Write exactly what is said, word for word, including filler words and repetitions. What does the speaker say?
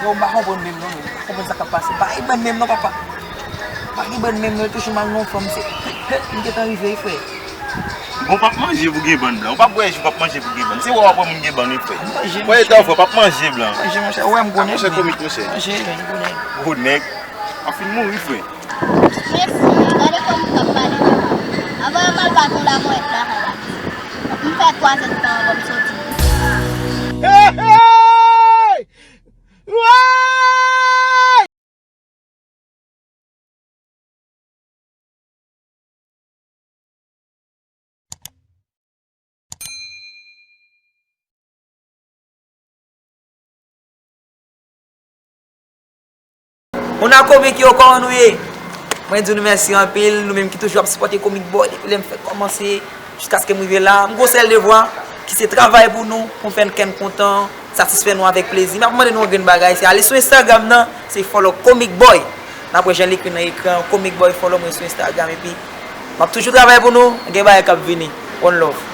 Yo, m pa konprann menm non, menm. M pa konprann sa k ap pase. M pa gen bann menm non, papa. M pa gen bann menm non, yo touche m al nan yon fanm, se, m gentan rive, wi, frè. Bon, w p ap manje pou gen bann blan. Ou p ap wè jou w p ap manje pou gen bann. Se wè w ap wè moun gen bann, wi, frè. Manje, frè, monchè. Etan, frè, w p ap manje blan. Manje, monchè. Ou wè m konnen. Monchè, komik, monchè. Manje, men, m konnen. Gwo nèg. W ap fin mouri, frè. Mèsi, gade kòman w t ap pale. Avan m al bat yon lamòyèt lakay la. M fè twa zèdtan anvan m soti. Hey, hey! Woy! Moun a komik yo, kòman nou ye? Mwen di nou mèsi anpil, nou menm ki toujou ap sipòte Comic Boy depi lè m fèk kòmanse jiskaske m rive la. M gon sèl devwa, ki se travay pou nou, pou n fè n kè n kontan, satisfè nou avèk plezi. M ap mande nou yon grenn bagay, se ale sou Instagram nan, se follow Comic Boy. N ap wè jan l ekri nan ekran, Comic Boy follow mwen sou Instagram, epi m ap toujou travay pou nou, gen bagay k ap vini. One love.